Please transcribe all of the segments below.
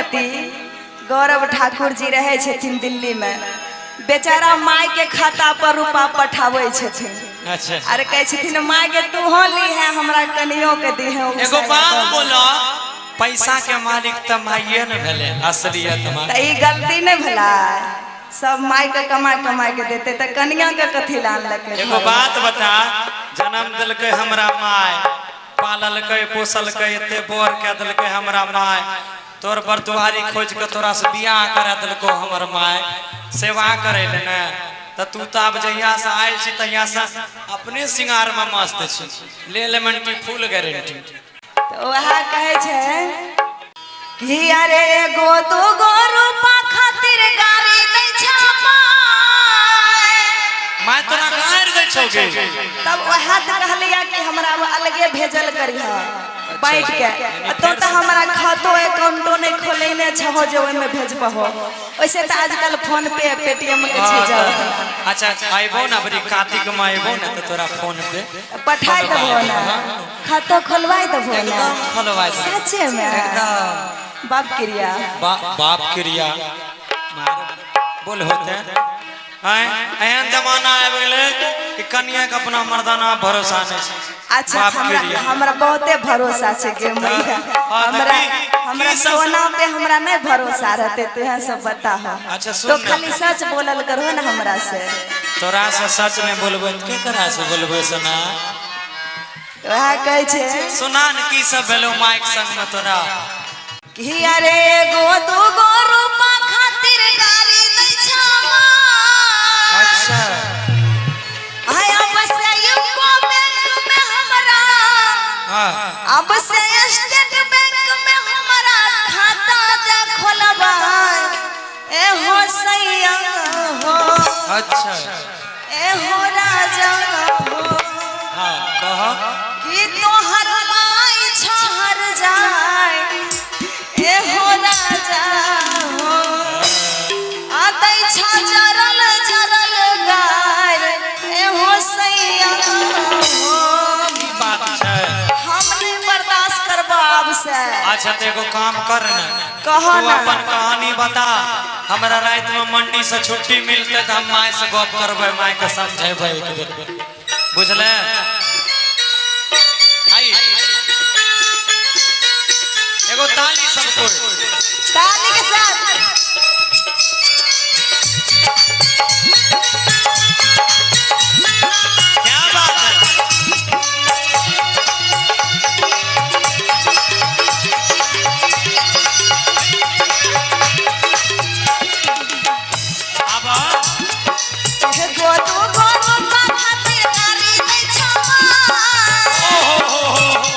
पति गौरव ठाकुर जी रहै छथिन दिल्ली में, बेचारा माय के खाता पर रुपा पठाबै छथिन। अच्छा। अरे कहै छथिन माय के तूहो ली है, हमरा कनियो के दी है। एगो बात बोला, पैसा के मालिक त माइये न भेले असलियत में। त ई गलती नहीं भेला, सब माय के कमा कमा के देते त कनिया के कथी लान लके। एगो बात बता, जन्म दिलकै हमरा माय, पाललकै पोसलकै, एते बोर के दिलकै हमरा माय, तोर बरदुआरी खोज के तोरा से बियाह करा दिलको हमर माय, सेवा करे ले ने। त तू त आब जहिया से आयल छी तहिया से अपने सिंगार में मस्त छी, ले lemon tea full guarantee. त वएह कहै छै कि अरे एगो दूगो रूपा खातिर गाड़ी दै छै माय। माय तोरा गारि दै छौ गे? तब वएह तऽ कहलियै कि हमरा अब अलगे भेजल करिह बाँटि के, आ तो तऽ हमरा खातो अकाउंटो नहि खोलेने छहो जे ओहिमे भेजबहो। वैसे तऽ आजकल फोन पे पेटीएम के छै जब। अच्छा अयबो ना बड़ी कार्तिक में अयबो ना तऽ तोरा फोन पे पठाइ देबहो ने, खातो खोलवाइ देबहो ने। एकदम खोलवाइ देबो। सचे में? एकदम। बाप क्रिया। बाप क्रिया बोल होते हैं। एहन जमाना आबि गेलै कि कनिया के अपना मर्दाना भरोसा नहीं छै। अच्छा बाप हमरा क्रिया। हमरा बहुते भरोसा छै गे मैया। हाँ, तऽ हमरा हमरा की सब सोना पे हमरा नहीं भरोसा रहते, तू यहाँ सब बताहो। अच्छा, सुन तो ना। खाली सच बोलल करो ना हमरा से। तोरा से सच नहीं बोलबै तऽ केकरा से बोलबै सोना? वएह कहै छै सुना ने की सब भेलौ माइक संग में तोरा? कि अरे एगो दूगो रूपा खातिर गाड़ी दै छै माय। अच्छा। आय अब से यूको बैंक में हमरा, हाँ। अब से स्टेट बैंक में हमरा खाता दे खोलबाय। ए हो सैया हो। अच्छा। ए हो राजा हो। हाँ कह। कि तोहर माय छहर जाय। ए हो राजा हो। आतै छ जरल जरल गाय। ए हो सैया हो। की बात छै? हम नहीं बर्दाश्त करबो आब से। अच्छा तो एगो काम कर ने, कह तू ना। अपन कहानी बता, हमरा रात में मंडी से छुट्टी मिलते तो हम my से गप करबै, my के समझेबै एक बेर, बुझले? आई एगो ताली सबको, ताली के साथ। क्या बात है? अब एगो दूगो रूपा खातिर गाड़ी दै छै माय। ओ हो हो हो हो।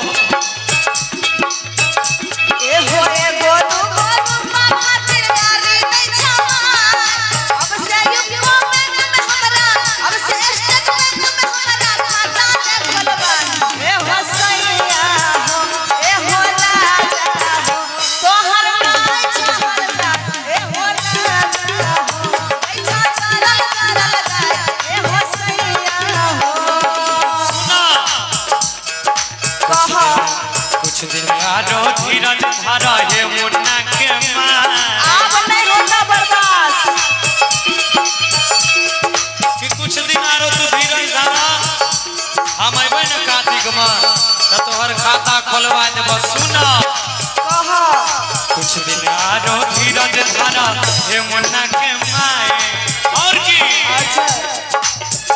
एहो एगो दूगो रूपा खातिर गाड़ी दै छै माय। अब से यूको बैंक में हमरा, अब से स्टेट बैंक में हमरा खाता दे खोलबाय। एहो सैया हो, एहो राजा हो, तोहर माय छहर जाय। एहो राजा हो, ऐठा जरल जरल गाय। एहो सैया हो। सुना। कह। कुछ दिन आरो धीरज धरा हे मुन्ना के माँ। आब नहीं होता बर्दाश्त। कि कुछ दिन आरो तू धीरज धरा, हम अयबै ने कार्तिक में तऽ तोहर खाता खोलवा देबो। सुना। कह। कुछ दिन आरो धीरज धरा हे मुन्ना के माए। और की? अच्छा।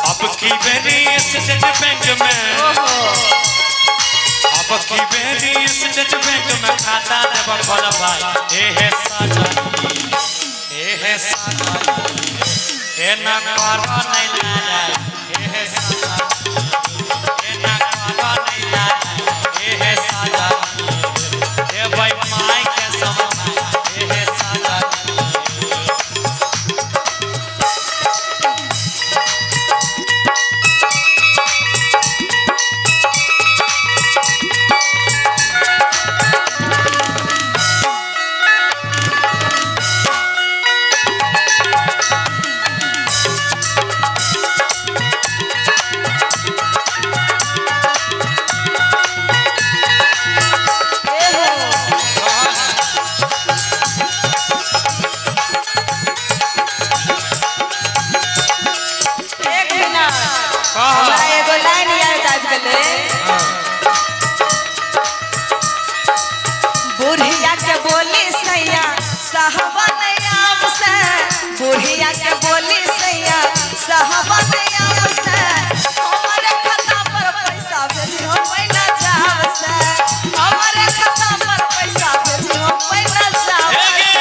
अब की बेरी स्टेट बैंक में, ओहो। अब की बेरी स्टेट बैंक में खाता देबो खोलवाई। हे हे साजनी, हे हे साजनी, हे ना करो नहीं लारा। हे हे साजनी, हे ना करो नहीं लारा। हे हे साजनी, हे भाई my के समझाई। हे हे साजनी। एहो। सहबन आब से बुढ़िया के बोली सैया सहबन आब से हमारे खाता पर पैसा भेजियो महीना जाब से हमारे खाता पर पैसा भेजियो महीना जाब हे से। गे,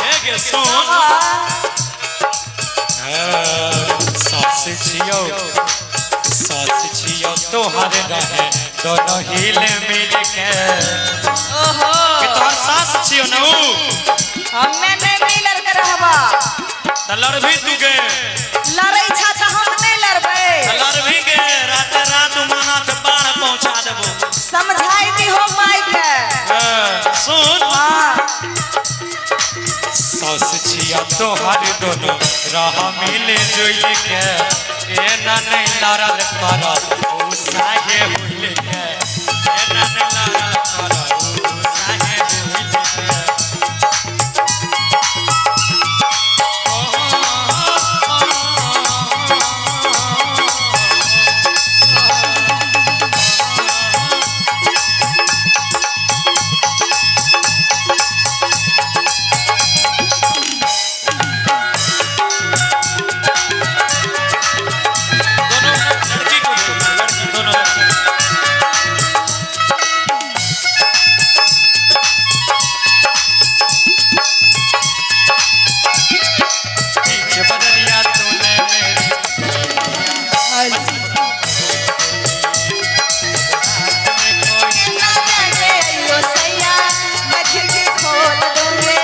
हे गे सुन। हाँ। सास छियो, सास छियो तोहर रहे दोनों हिल मिल के। ओहो। कि तोहर सास छियो न ऊ? हमे नहीं मिलर के रहबा। त लड़भी तू गे? लड़ै छा त हम नहीं लड़बै। त लड़भी गे, रात रात माना के बाढ़ पहुंचा देबो। समझाई दी हो माई के। हाँ, सुन। हाँ। सास छिया तोहर दोनों रह मिल जुल के, एना नहीं लड़ल कर ऊ साहे हुइल के, एना नहीं लड़ल कर ऊ साहे हुइल के। दोनों लड़की को दो, लड़की दोनों लड़की। पीछे बदलिया तूने मेरी कोई ना जाने अइयो सैया मैं खिड़की खोल दूंगे।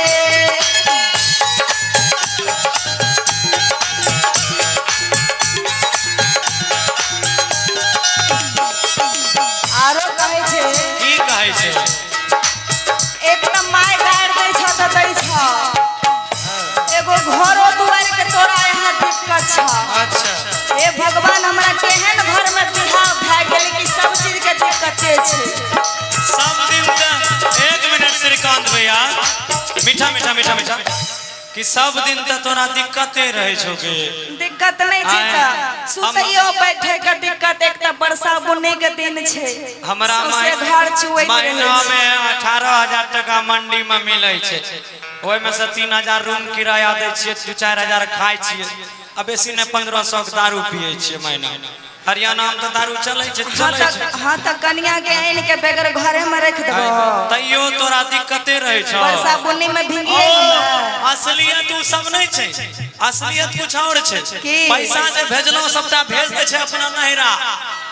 आरो कहै छै। की कहै छै? एक तऽ माय गारि दै छ तऽ दै छ, एगो घरो दुआरि के तोरा यहाँ दिक्कत छ। अच्छा। हे भगवान, हमरा केहन घर में बिहाव भए गेल कि सब चीज के दिक्कते छै। सब दिन त एक मिनट श्रीकांत भैया, मीठा मीठा मीठा मीठा कि सब दिन त तोरा दिक्कते रहै छौ गे। दिक्कत नहीं छै आय, तऽ सुतैयो बैठे के दिक्कत। एक तऽ वर्षा बुन्नी के दिन छै, हमरा सौंसे घर चुवैत रहै महीना छै। में 18,000 टका मंडी में मिलै छै, ओहिमे से 3,000 रूम किराया दै छियै, 2-4 हजार खाइ छियै आ बेसी नहि 1,500 के दारू पियै छियै महीना। हरियाणा में तऽ दारू चलै छै। हाँ। चलै तऽ छै। हाँ, तऽ कनिया के आनि के बगैर घरे में रख देबो? तैयो तोरा दिक्कते रहै छौ। वर्षा बुन्नी में ओ, भींगिए गेलै। असलियत उ सब नहीं छै, असलियत कुछ और छै। की? पैसा जे भेजलहुँ सबटा भेज दै छै अपना नहिरा,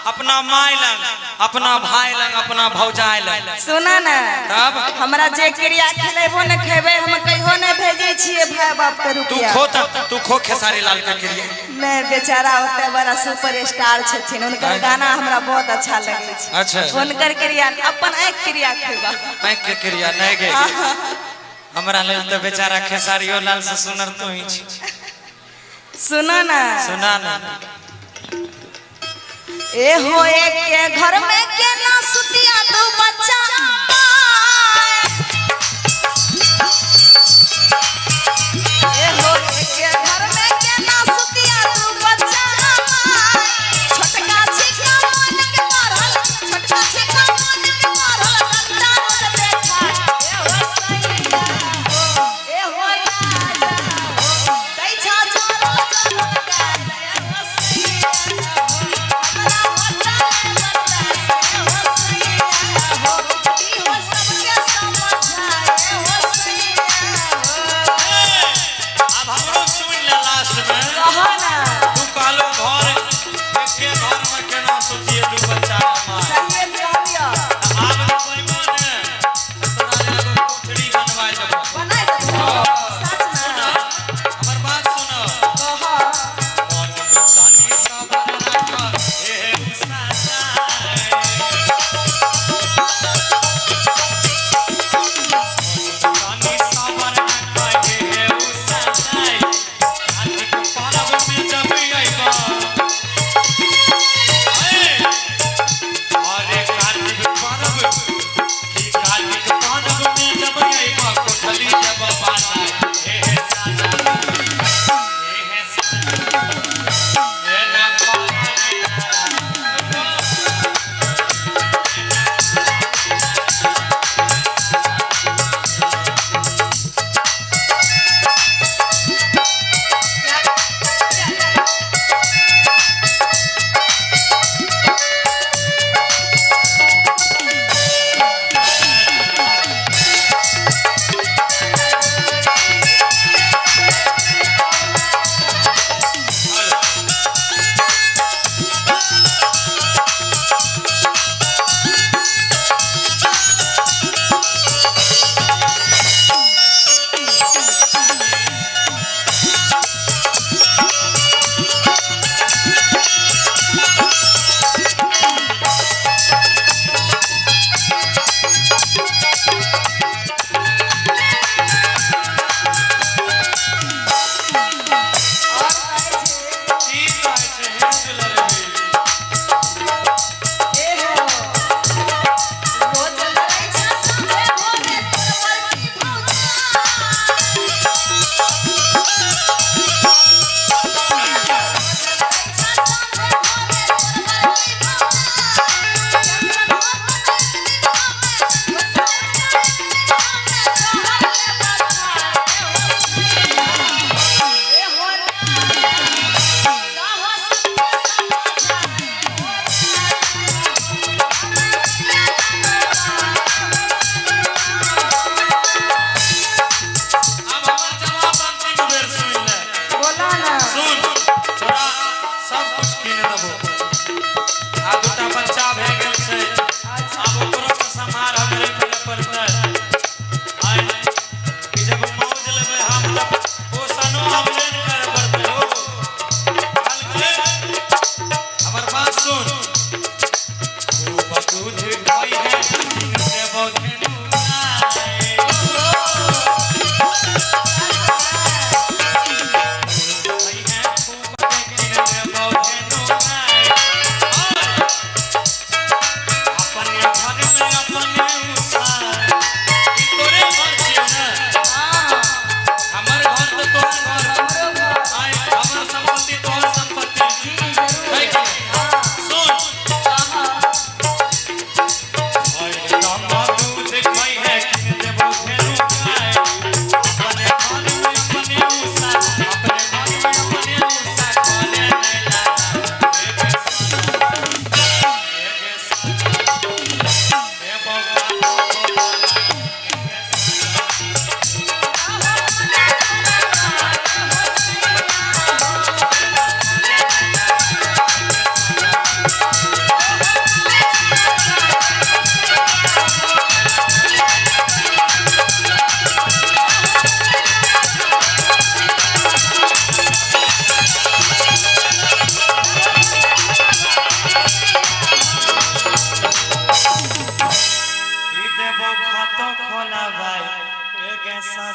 अपना माय लग, अपना भाई लग, अपना भौजाई लग। सुना ने। तब? हमरा जे क्रिया खिलेबो ने खेबै, हम कहियो नहि भेजै छियै भाय बाप के तू रुपया। खो त तू खो खेसारी लाल के क्रिया। नहि, बेचारा ओते बड़ा सुपर स्टार छथिन, हुनकर गाना हमरा बहुत अच्छा लगै छै। अच्छा। हुनकर क्रिया, अपन आँखि क्रिया खेबा। आँखि के क्रिया नहीं गे, हमरा लेल तऽ बेचारा खेसारियो लाल से सुनर तू ही छी। सुना ने। सुना ना। ए हो, एक के घर में केना सुतिया दू बच्चा पाए। ए हो, एक के घर में केना सुतिया दू बच्चा पाए। छोटका छिका मन के पढ़ल, छोटका छिका मन के पढ़ल डंडा रोज देखा। ए हो सैया हो, ए हो राजा हो, दै छा जोरो जोरो गाय। ए हो सैया हो, हमरा होता है बर्दाश्त। ए हो सैया हो,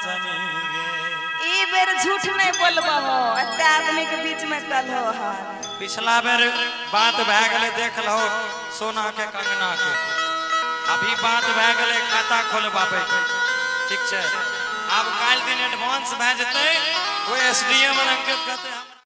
सजनी गे। ई बेर झूठ नहीं बोलबहो, एते आदमी के बीच में कलहो हन। पिछला बेर बात भए गेलै, देख लहो सोना के कंगना के। अभी बात भए गेलै खाता खोलबाबै के, ठीक छै? आब काल्हि दिन एडवांस भए जेतै, ओ एसडीएम अंकित कहतै।